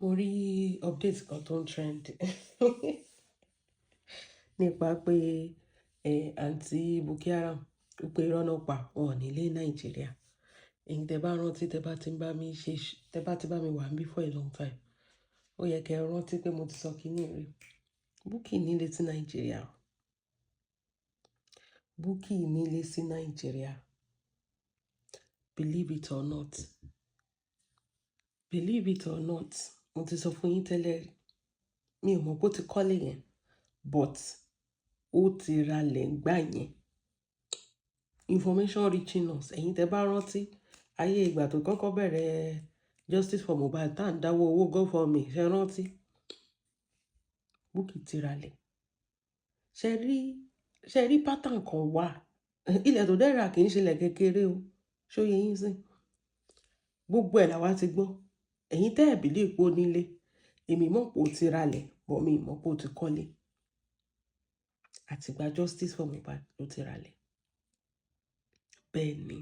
Mo rí update kan tó ń trend nípa pé àǹtí Bukky Haram, wípé irọ́ náà pa, wọn ò nílé Nàìjíríà. Ẹ̀yin tẹ bá rántí, tẹ bá ti ń bá mi ṣe, tẹ bá ti bá mi wà níbí for a long time, ó yẹ kí ẹ rántí pé mo ti sọ kíní rí. Bukky nílé sí Nàìjíríà. Bukky nílé sí Nàìjíríà. Believe it or not. Believe it or not. Mo ti sọ fún yín tẹ́lẹ̀ rí. Mi ò mọ̀ pé ó ti kọ́lé yẹn, but ó ti ralẹ̀ ńgbà yẹn. Information reaching us. Ẹ̀yin tẹ bá rántí, ayé ìgbà tó kọ́kọ́ bẹ̀rẹ̀ Justice for Mohbad tá ń dáwọ́ owó GoFundMe, ṣé ẹ rántí? Bukky ti ralẹ̀. Ṣé rí pattern kan wà? Ilẹ̀ tó dẹ́ rà kì í ṣe ilẹ̀ kékeré o. Ṣó yé yín sí? Gbogbo ẹ̀ làwa ti gbọ́. Ẹ̀yin tẹ́ ẹ̀ believe pé ó nílé, èmi mọ̀ pé ó ti ralẹ̀, but mi ò mọ̀ pé ó ti kọ́lé. Àtìgbà Justice for Mohbad ló ti ralẹ̀. Bẹ́ẹ̀ ni.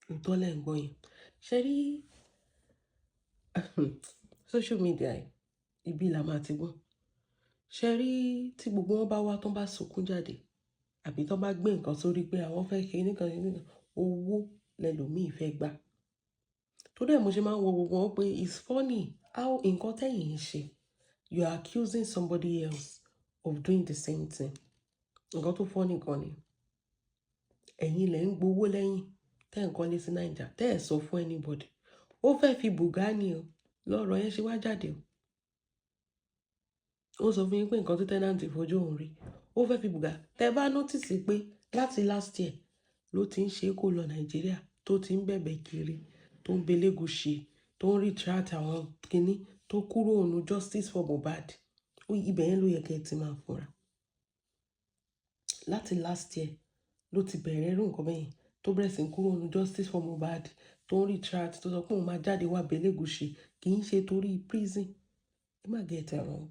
Òótọ́ lẹ̀ ń gbọ́ yẹn. Ṣé rí social media yìí, ibi la máa ti gbọ́. Ṣé rí tí gbogbo wọn bá wá tán bá sunkún jáde, àbí tán bá gbé nǹkan sórí pé àwọn fẹ́ ṣe nǹkan nǹkan, owó lẹlòmíì fẹ́ gbà. Torí ẹ mo ṣe máa ń wo gbogbo wọn pé it's funny how nǹkan tẹ̀yìn ń ṣe, you are accusing somebody else of doing the same thing. Nǹkan tó funny gan ni. Ẹ̀yin lẹ ń gbowó lẹ́yìn, tẹ́ ń kọ́lé sí Naija, tẹ́ ẹ̀ sọ fún anybody. Ó fẹ́ fi bùgá ni o. Lọ́rọ̀ yẹn ṣe wá jáde o. Ó sọ fún yín pé nǹkan tí tenant fojú òun rí, ó fẹ́ fi bùgá. Tẹ́ bá notice pé láti last year ló ti ń ṣe kó lọ Nàìjíríà, tó ti ń bẹ̀bẹ̀ kiri, tó ń belégùṣì, tó ń retract àwọn kinní tó kúrò nínú Justice for Mohbad. Ibẹ̀ yẹn ló yẹ kí ẹ ti máa fura. Láti last year ló ti bẹ̀rẹ̀ irú nǹkan bẹ́yẹn, tó bẹ̀rẹ̀ sí ń kúrò nínú Justice for Mohbad, tó ń retract, tó sọ pé òun máa jáde wá belégùṣì. Kì í ṣe torí prison. Ẹ má get it wrong.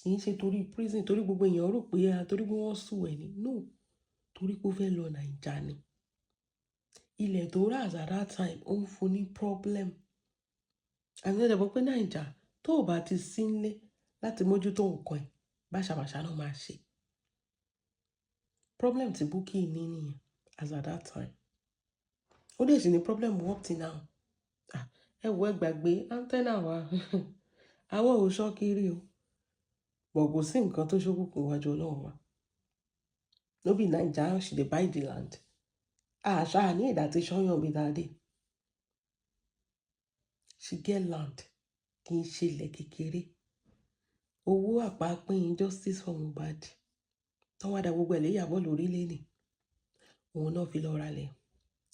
Kì í ṣe torí prison, torí gbogbo èèyàn rò pé a torí pé wọ́n sue ẹ̀ ni. No, torí pé ó fẹ́ lọ Naija ni. Ilẹ̀ tó rà at that time, ó ń fún ní problem. Àti ẹ dẹ̀ mọ̀ pé Naija, tó ò bá ti sí nílé láti mójútó nǹkan ẹ̀, báṣabàṣá náà máa ṣe. Problem tí Bukky ní nìyẹn as at that time. Ó dẹ̀ sì ní problem up till now. Ah, ẹ wo, ẹ gbàgbé antenna wa. Àwa ò ṣọ́ kiri o. But kò sí nǹkan tó ṣókùnkùn wájú Ọlọ́run wa. No be Naija she dey buy the land. Àṣà ní ìdá tí ṣọ́yàn bí dáadé. She get land, kì í ṣe ilẹ̀ kékeré. Owó àpapín Justice for Mohbad. Tán wá da gbogbo ẹ̀ lé Ìyábọ̀ lórí lẹ́ni. Òun náà fi lọ ralẹ̀.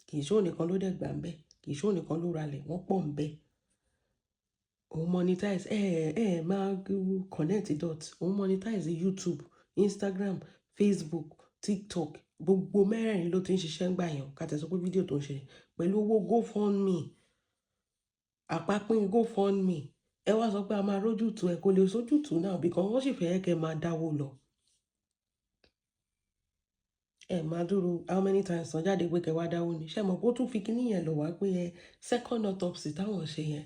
Kì í ṣe òun nìkan ló dẹ̀ gbà ń bẹ́. Kì í ṣe òun nìkan ló ralẹ̀. Wọ́n pọ̀ ń bẹ́. Òun monetize, ẹ ẹ máa connect dot. Òun monetize YouTube, Instagram, Facebook, TikTok. Gbogbo mẹ́rẹ̀ẹ̀rin ló ti ń ṣiṣẹ́ ń gbà yẹn. Ká tẹ̀ sọ pé fídíò tó ń ṣe pẹ̀lú owó GoFundMe. Àpapín GoFundMe. Ẹ wá sọ pé a máa rójú tu ẹ, kò lè sójú tu náà because wọ́n sì fẹ́ kẹ́ máa dáwó lọ. Ẹ máa dúró how many times tán jáde pé kẹ́ wá dáwó ni. Ṣé ẹ mọ̀ pé ó tún fi kíní yẹn lọ wá pé ẹ second autopsy táwọn ṣe yẹn,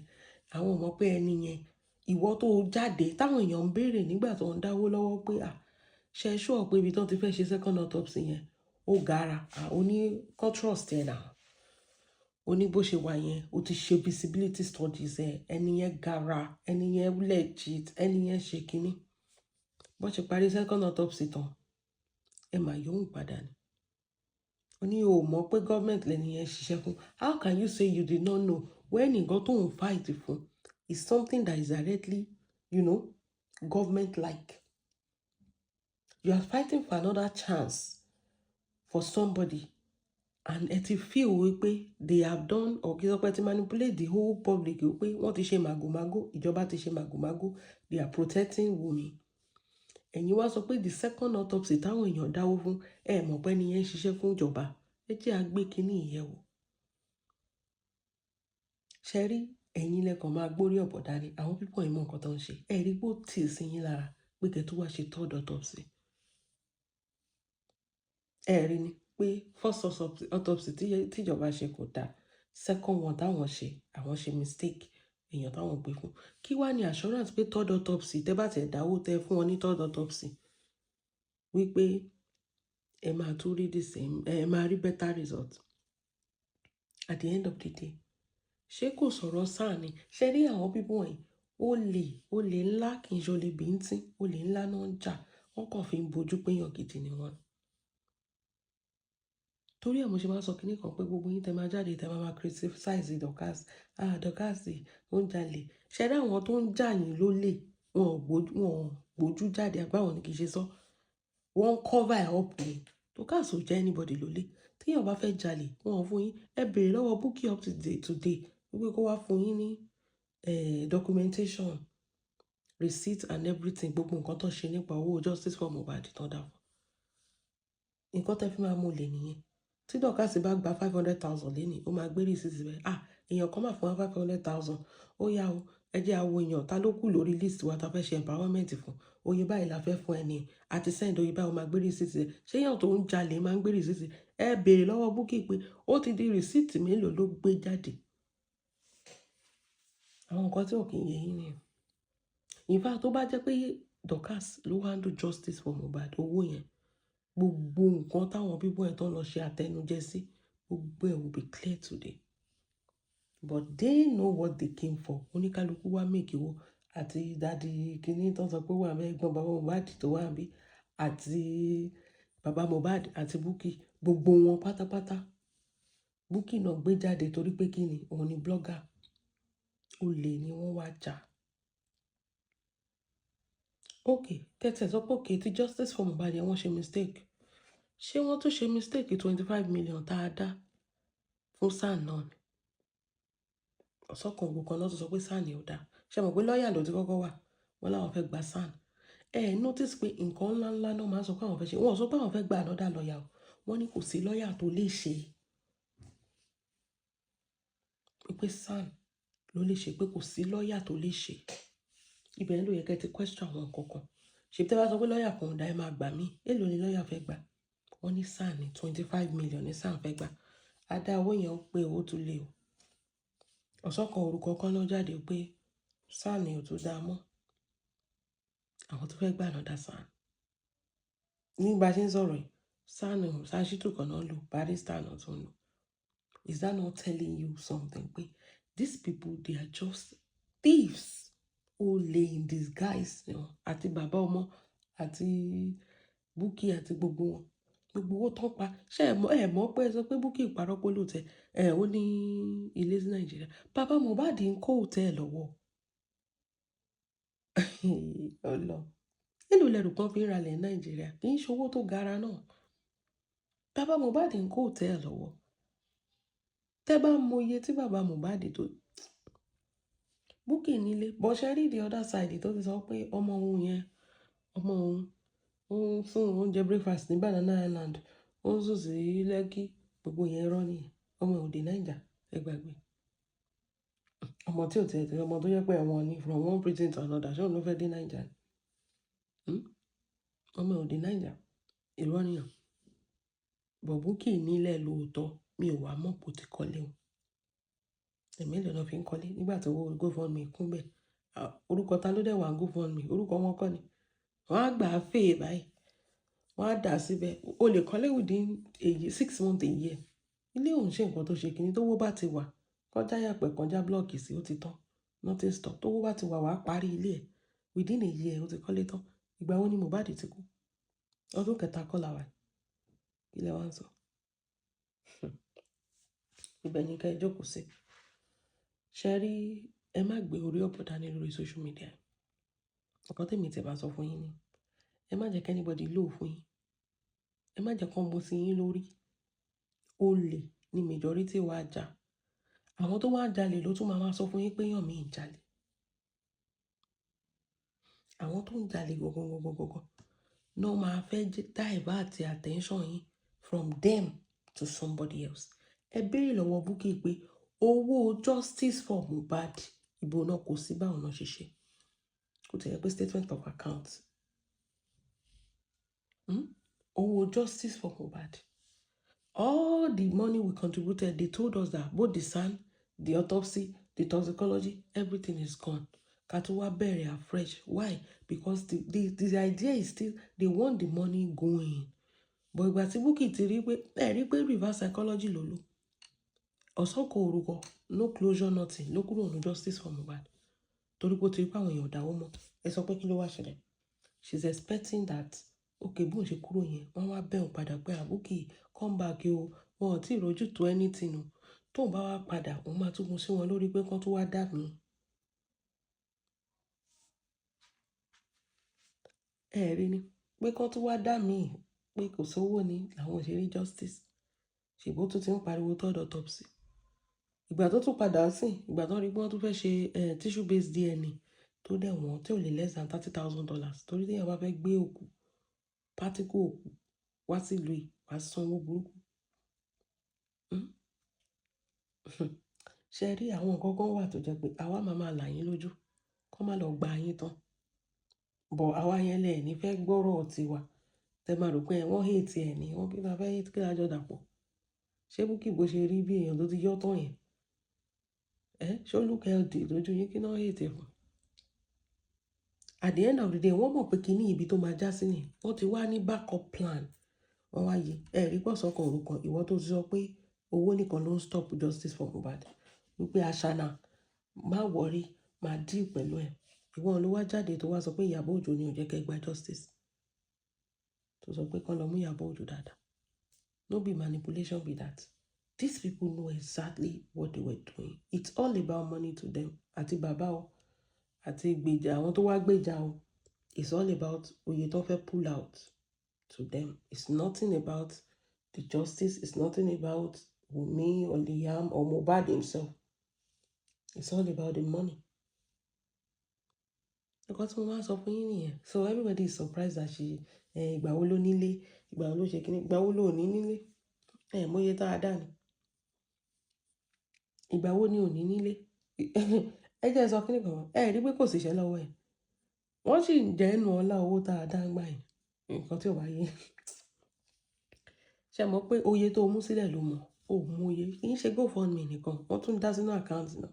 àwọn ò mọ̀ pé ẹni yẹn, ìwọ tó jáde táwọn èèyàn ń béèrè nígbà tó ń dáwó lọ́wọ́ pé à ṣe sure pé ibi tó ti fẹ́ ṣe second autopsy yẹn ó gara, à ó ní kó trust ẹ náà. Ó ní bó ṣe wà yẹn, ó ti ṣe feasibility studies ẹ, ẹni yẹn gara, ẹni yẹn legit, ẹni yẹn ṣe kínní. Bó ṣe parí second autopsy tán, ẹ máa yóò padà ni. Ó ní o mọ̀ pé government lẹni yẹn ṣiṣẹ́ fún. How can you say you did not know when nǹkan tó ń fight fún is something that is directly government like? You are fighting for another chance for somebody and ẹ ti feel wípé they have done or kí sọ pé ti manipulate the whole public wípé wọ́n ti ṣe màgòmágó, ìjọba ti ṣe màgòmágó, they are protecting Wunmi. Ẹ̀yin wá sọ pé the second autopsy táwọn èèyàn dáwó fún, ẹ mọ̀ pé ẹni yẹn ń ṣiṣẹ́ fún ìjọba. Ẹ jẹ́ á gbé kínní ìyẹ̀wò. Ṣé rí, ẹ̀yin lẹ́kàn máa gbórí ọ̀bọ̀ dání, àwọn pípọ̀ yìí mọ̀ nǹkan tó ń ṣe. Ẹ rí pé ó tì sí yín lára pé kẹ́ tó wá ṣe third autopsy. Ẹ rí ni pé first autopsy tíjọba ṣe kò dáa, second one táwọn ṣe, àwọn ṣe mistake. Èèyàn táwọn gbé fún. Kí wá ní assurance pé third autopsy, tẹ́ bá tẹ̀ dáwó tẹ́ fún wọn ní third autopsy, wípé ẹ máa tún rí the same, ẹ máa rí better result at the end of the day? Ṣé kò sọ̀rọ̀ sáà ni? Ṣé rí àwọn people wọ̀nyí, olè, olè ńlá, kì í ṣe olè bíntín, olè ńlá náà ń jà, wọ́n kàn fi ń bojú pé èèyàn gidi ni wọ́n. Torí ẹ̀ mo ṣe máa ń sọ kíní kan pé gbogbo yín tẹ máa jáde, tẹ máa máa criticize Dorcas. Ah, Dorcas, ó ń jalè. Ṣé rí àwọn tó ń jà yín lólè, wọn ò gbójú jáde, àbáwọn ni kì í ṣe sọ. Wọ́n cover ẹ̀ up ni. Dorcas ò jẹ́ anybody lólè. Tí èèyàn bá fẹ́ jalè, wọ́n ò fún yín. Ẹ bèrè lọ́wọ́ Bukky up to date today wípé kó wá fún yín ní documentation, receipt and everything, gbogbo nǹkan tó ṣe nípa owó justice for Mohbad tán dà fún. Nǹkan tẹ́ fi máa mú olè nìyẹn. Tí Dorcas bá gba 500,000 lénìí, ó máa gbé receipt síbẹ̀. Ah, èèyàn kan máa fún wa 500,000. Ó yá o, ẹ jẹ́ a wo èèyàn ta ló kù lórí list wa ta fẹ́ ṣe empowerment fún. Oye báyìí la fẹ́ fún ẹni. A ti send oye báyìí, ó máa gbé receipt síbẹ̀. Ṣé èèyàn tó ń jalè máa ń gbé receipt? Ẹ bèrè lọ́wọ́ Bukky pé ó ti di receipt mélòó ló gbé jáde. Àwọn nǹkan tí ò kí ń yé yín nìyẹn. In fact, tó bá jẹ́ pé Dorcas ló handle justice for Mohbad, owó yẹn, gbogbo nǹkan táwọn people yẹn tó ń lọ ṣe àtẹnujẹ sí, gbogbo ẹ̀ will be clear today. But they know what they came for. Oníkálukú wá make owó àti daddy kíní tó ń sọ pé wà ń bẹ, ẹ̀gbọ́n bàbá Mohbad tó wà níbí, àti bàbá Mohbad àti Bukky, gbogbo wọn pátápátá. Bukky náà gbé jáde torí pé kíni, òun ni blogger. Olè ni wọ́n wá jà. Okay, kẹ́tẹ̀ sọ pé okay, tí justice for Mohbad yẹn, wọ́n ṣe mistake. Ṣé wọ́n tún ṣe mistake 25 million tá a dá fún SAN náà ni? Ọ̀sán kan òru kan náà tó sọ pé SAN ò dáa. Ṣé ẹ mọ̀ pé lọ́ọ̀yà ló ti kọ́kọ́ wà? Wọ́n láwọn fẹ́ gba SAN. Ẹ notice pé nǹkan ńlá ńlá náà máa ń sọ pé àwọn fẹ́ ṣe. Wọ́n ò sọ pé àwọn fẹ́ gba another lawyer o. Wọ́n ní kò sí lọ́ọ̀yà tó lè ṣe. Pé SAN ló lè ṣe, pé kò sí lọ́ọ̀yà tó lè ṣe. Ibẹ̀ ló yẹ kí ẹ ti question àwọn nǹkan kan. Ṣé tí ẹ bá sọ pé lọ́ọ̀yà kan ò dá, ẹ máa gbà mí. Èló ni lọ́ọ̀yà fẹ́ gbà? Wọ́n ní SAN ní 25 million ní SAN fẹ́ gbà. A dá owó yẹn, ó pé owó tún lé o. Ọ̀sán kan òru kan kan náà jáde pé SAN ò tún dáa mọ́. Àwọn tó fẹ́ gbà another SAN. Ní bá ṣe ń sọ̀rọ̀ yìí, SAN, SAN Shittu kan náà lò, barrister náà tún lò. Is that not telling you something pé these people, they are just thieves? Olè in disguise ni wọ́n. Àti bàbá ọmọ àti Bukky àti gbogbo wọn. Gbogbo owó tán pa. Ṣé ẹ mọ̀ pé ẹ sọ pé Bukky parọ́ pé lóòótọ́ ẹ ó ní ilé sí Nàìjíríà. Bàbá Mohbad ń kó hotel lọ́wọ́. Ọlọ́run. Èló lẹrù kan fi ń ralẹ̀ ní Nàìjíríà? Kì í ṣe owó tó gara náà. Bàbá Mohbad ń kó hotel lọ́wọ́. Tẹ́ bá mọ iye tí bàbá Mohbad tó Bukky nílé, but ṣe rí the other side tó ti sọ pé ọmọ òun yẹn, ọmọ òun, ó ń fún oúnjẹ breakfast ní Banana Island, ó ń sùn sí Lekki, gbogbo yẹn irọ́ nìyẹn. Ọmọ ò dé Naija, ẹ gbàgbé. Ọmọ tí ò tẹ̀ tẹ̀, ọmọ tó jẹ́ pé ẹ̀wọ̀n ni from one prison to another, ṣé òun ló fẹ́ dé Naija ni? Hmm? Ọmọ ò dé Naija, irọ́ nìyẹn. But Bukky nílẹ̀ lóòótọ́, mi ò wá mọ̀ pé ó ti kọ́lé o. Ẹ̀mí èlò náà fi ń kọ́lé nígbà tí owó GoFundMe kún bẹ́ẹ̀. Orúkọ ta ló dẹ̀ wà ní GoFundMe? Orúkọ wọn kọ́ ni. Wọ́n á gbà á fèè báyìí. Wọ́n á dà síbẹ̀. O lè kọ́lé within a year, 6 months, a year. Ilé ò ń ṣe nǹkan tó ṣe kíni. Tówó bá ti wà, kọjá yàpẹ̀, kọjá block sí, ó ti tán. Nothing stop. Tówó bá ti wà, wà á parí ilé ẹ̀. Within a year, ó ti kọ́lé tán. Ìgbà wo ni Mohbad ti kú? Ọdún kẹta kọ́ la wà. Kí lẹ wá ń sọ? Ibẹ̀ ni kí ẹ jókòó sí. Ṣé rí, ẹ má gbé orí ọ̀pọ̀ dání lórí social media. Nǹkan tí èmi tí ẹ bá sọ fún yín ni, ẹ má jẹ́ kí anybody lò fún yín. Ẹ má jẹ́ kí wọ́n mú sí yín lórí. Olè ni majority wa jà. Àwọn tó wá jalè ló tún máa máa sọ fún yín pé èèyàn míì ń jalè. Àwọn tó ń jalè gangan gangan gangan náà máa fẹ́ divert attention yín from them to somebody else. Ẹ béèrè lọ́wọ́ Bukky pé owó justice for Mohbad, ibo náà kò sí, báwọn náà ṣe ṣe. Kò tẹ̀lé pé statement of account. Owó justice for Mohbad. All the money we contributed, they told us that both the SAN, the autopsy, the toxicology, everything is gone. Ká tó wá bẹ̀rẹ̀ afresh. Why? Because the idea is still they want the money going. But ìgbà tí Bukky ti rí pé, ẹ rí pé reverse psychology ló lò. Ọ̀sán kan òru, no closure, nothing, ló kúrò ní justice for Mohbad. Torí pé ó ti rí pé àwọn èèyàn ò dáwó mọ́. Ẹ sọ pé kí ló wá ṣẹlẹ̀? She's expecting that, okay, bóun ṣe kúrò yẹn, wọ́n wá bẹ̀ òun padà pé, "Ah, Bukky, come back o, wọn ò tí ì rojú tó anything o." Tóun bá wá padà, òun máa tún mú sí wọn lórí pé kán tó wá dà mí. Ẹ rí ni pé kán tó wá dà mí pé kò sówó ni làwọn ò ṣe rí justice. Ṣèbó tún ti ń pariwo third autopsy. Ìgbà tó tún padà sí, ìgbà tó rí pé wọ́n tún fẹ́ ṣe tissue based DNA tó dẹ̀ wọ́n tí ò lè less than $30,000, torí tí èèyàn bá fẹ́ gbé òkú, particle òkú wá sí ìlú yìí, wàá san owó burúkú. Ṣé ẹ rí àwọn nǹkan kan wà tó jẹ́ pé àwa máa máa là yín lójú, kó má lọ gba yín tán. But àwa yẹn lẹ̀ ní fẹ́ gbọ́rọ̀ tiwa. Tẹ máa rò pé wọ́n hate ẹ ní, wọ́n kí la fẹ́ hate, kí la jọ dàpọ̀. Ṣé Bukky bó ṣe rí bí èèyàn tó ti yọ́ tán yẹn? Ẹ́ ṣé ó look healthy lójú yín, kí náà hate ẹ fún? At the end of the day, wọ́n mọ̀ pé kíní ibi tó máa já sí ni. Wọ́n ti wá ní backup plan. Wọ́n wá yí. Ẹ rí pọ̀sán kan òru kan, ìwọ tó ti sọ pé owó nìkan ló ń stop justice for Mohbad. Wípé Aṣana, má worry, máa deal pẹ̀lú ẹ̀. Ìwọ ló wá jáde tó wá sọ pé Ìyábọ̀ Òjó ni ò jẹ́ kí ẹ gba justice. Tó sọ pé kán lọ mú Ìyábọ̀ Òjó dáadáa. No be manipulation be that. These people know exactly what they were doing. It's all about money to them. Àti bàbá o, àti gbèjà àwọn tó wá gbèjà o. It's all about oye tó fẹ́ pull out to them. It's nothing about the justice. It's nothing about Wunmi or Liam or Mohbad himself. It's all about the money. Nǹkan tí mo máa ń sọ fún yín nìyẹn. So everybody is surprised that she, ìgbà wo ló nílé, ìgbà wo ló ṣe kíni, ìgbà wo ló ní nílé. Ẹ mọ iye tá a dá ni. Ìgbà wo ni ò ní nílé? Ẹ jẹ́ sọ kíni kan, ẹ rí pé kò sí iṣẹ́ lọ́wọ́ ẹ̀. Wọ́n sì ń jẹ inú ọlá owó tá a dá ń gbà yẹn. Nǹkan tí ò bá yé. Ṣé ẹ mọ̀ pé oye tó mú sílẹ̀ ló mọ̀? Ó mú oye. Kì í ṣe GoFundMe nìkan, wọ́n tún dá sínú account náà.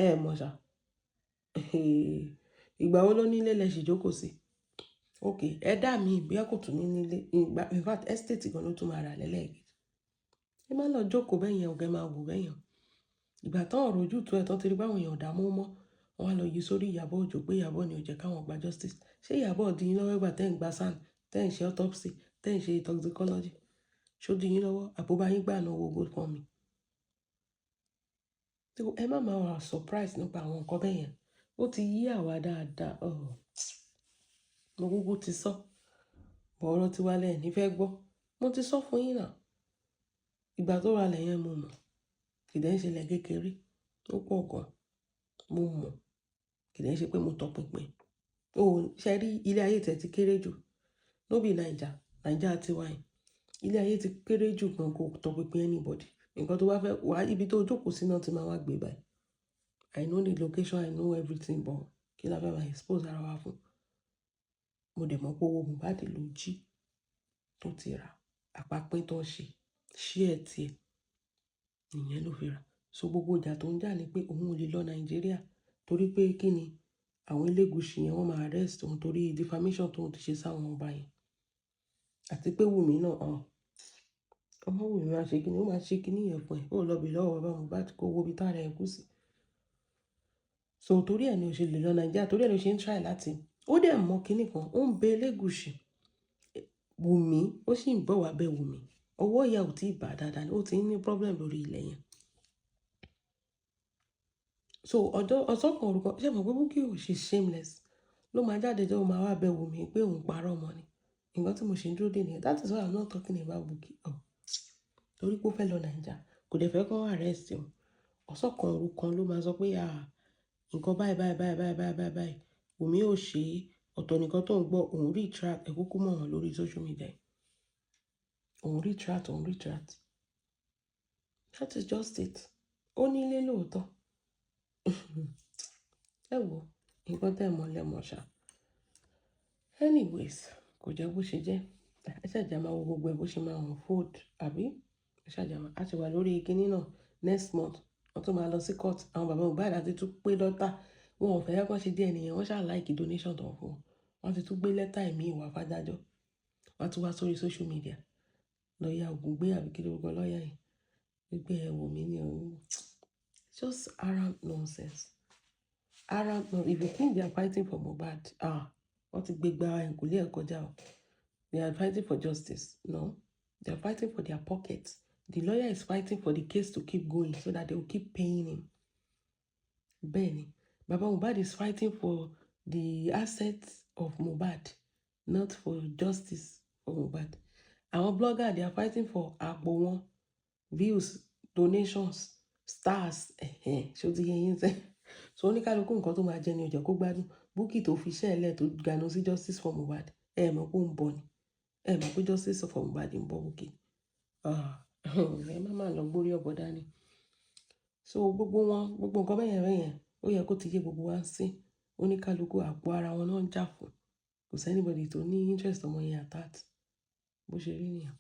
Ẹ mọ̀ ṣá. Ìgbà wo ló nílé lẹ sì jókòó sí? Okay, ẹ dá mi bóyá kò tún ní nílé. Ìgbà, in fact, estate gan ló tún máa rà lẹ́lẹ́ẹ̀kejì. Ẹ má lọ jókòó bẹ́yẹn o, kẹ́ máa wò bẹ́yẹn. Ìgbà tán ọ̀rọ̀ ojútùú ẹ̀ tán ti rí pé àwọn èèyàn ò dààmú mọ́, wọ́n á lọ yí sórí Ìyábọ̀ Òjó pé Ìyábọ̀ ni ò jẹ́ káwọn gba justice. Ṣé Ìyábọ̀ dí yín lọ́wọ́ ìgbà tẹ́ ń gba SAN, tẹ́ ń ṣe autopsy, tẹ́ ń ṣe toxicology? Ṣé ó dí yín lọ́wọ́? Àbó bá yín gbà náà owó GoFundMe? So ẹ má máa wà surprise nípa àwọn nǹkan bẹ́yẹn. Ó ti yí àwa dáadáa. Oh, mo kúkú ti sọ. But ọ̀rọ̀ tí wá lẹ́ẹ̀ ní fẹ́ gbọ́. Mo ti sọ fún yín náà. Ìgbà tó ra ilẹ̀ yẹn mo mọ̀. Kì dẹ̀ ń ṣe ilẹ̀ kékeré. Ó pọ̀ gan. Mo mọ̀. Kì dẹ̀ ń ṣe pé mo tọpinpin. O ṣé rí ilé ayé tẹ̀ ti kéré jù. No be Naija. Naija ti wá yìí. Ilé ayé ti kéré jù gan kó tọpinpin anybody. Nǹkan tó bá fẹ́ wá, ibi tó jókòó sí náà tí máa wá gbé báyìí. I know the location, I know everything, but kí la fẹ́ máa expose ara wa fún? Mo dẹ̀ mọ̀ pé owó Mohbad ló jí tó ti rà. Àpapín tó ń ṣe, share tiẹ̀, ìyẹn ló fi rà. So gbogbo ìjà tó ń jà ní pé òun ò lè lọ Nàìjíríà torí pé kí ni àwọn Elégùṣì yẹn wọ́n máa arrest òun torí defamation tó ń ti ṣe sáwọn ọba yẹn. Àti pé Wunmi náà, ọmọ Wunmi máa ṣe kíni, ó máa ṣe kíni yẹn fún ẹ. Ó lọ bí lọ́wọ́ bàbá Mohbad kó wo ibi tára ẹ kú sí. So torí ẹ ni ò ṣe lè lọ Nàìjíríà, torí ẹ ló ṣe ń try láti. Ó dẹ̀ mọ̀ kíni kan, ó ń bẹ Elégùṣì. Wunmi, ó sì ń bọ̀ wá bẹ Wunmi. Ọwọ́ ìyá ò tí ì bá dáadáa, ó ti ń ní problem lórí ilẹ̀ yẹn. So ọjọ́ ọ̀sán kan òru kan, ṣé ẹ mọ̀ pé Bukky ò ṣe shameless ló máa jáde tó máa wá bẹ Wunmi pé òun parọ́ mọ́ ni. Nǹkan tí mo ṣe ń dúró dè nìyẹn. That is why I'm not talking about Bukky. Oh, torí pé ó fẹ́ lọ Naija, kò dẹ̀ fẹ́ kó arrest òun. Ọ̀sán kan òru kan ló máa sọ pé, "À, nǹkan báyìí báyìí báyìí báyìí báyìí báyìí báyìí." Wunmi ò ṣe ọ̀tọ̀ nìkan tó ń gbọ́, òun retract, ẹ kúkú mọ̀ wọ́n lórí social media. Òun retract, òun retract. That is just it. Ó ní ilé lóòótọ́. Ẹ wo, nǹkan tẹ́ ẹ mọ̀ lẹ mọ̀ ṣá. Anyways, kò jẹ́ bó ṣe jẹ́. Ẹ ṣáà jẹ́ máa wo gbogbo ẹ bó ṣe máa unfold, àbí? Ẹ ṣáà jẹ́ máa, a ti wà lórí kíní náà next month. Wọ́n tún máa lọ sí court. Àwọn bàbá Mohbad àti tún pé lọ́tà. Wọn ò fẹ́ kó ṣe DNA yẹn, wọ́n ṣáà like donation tó ń fún wọn. Wọ́n ti tún gbé lẹ́tà ẹ̀mí ìwà fádájọ́. Wọ́n tún wá sórí social media. Lọ́ọ̀yà Ògúngbé àbí kí lórúkọ lọ́ọ̀yà yẹn. Wípé ẹ wò mí ní o. Just arrant nonsense. Arrant no. If you think they are fighting for Mohbad, ah, wọ́n ti gbé gba ẹ̀kúlé ẹ̀ kọjá o. They are fighting for justice. No, they are fighting for their pockets. The lawyer is fighting for the case to keep going so that they will keep paying him. Bẹ́ẹ̀ni, Baba Mohbad is fighting for the assets of Mohbad, not for justice for Mohbad. Àwọn blogger, they are fighting for àpò wọn, views, donations, stars, ẹ̀hẹ̀n, ṣé o ti yé yín sẹ́? So oníkálukú nǹkan tó máa jẹ ni ó jẹ́ kó gbádùn. Bukky tó fi iṣẹ́ ẹ̀ lẹ̀ tó ganu sí justice for Mohbad, ẹ mọ̀ pé ó ń bọ̀ ni. Ẹ mọ̀ pé justice for Mohbad ń bọ̀ Bukky. Ah, ẹ má máa lọ gbórí ọ̀bọ dání. So gbogbo wọn, gbogbo nǹkan bẹ́yẹn bẹ́yẹn, ó yẹ kó ti yé gbogbo wa sí. Oníkálukú àpò ara wọn náà ń jà fún. Kò sí anybody tó ní interest ọmọ yẹn at heart. Bó ṣe rí nìyẹn.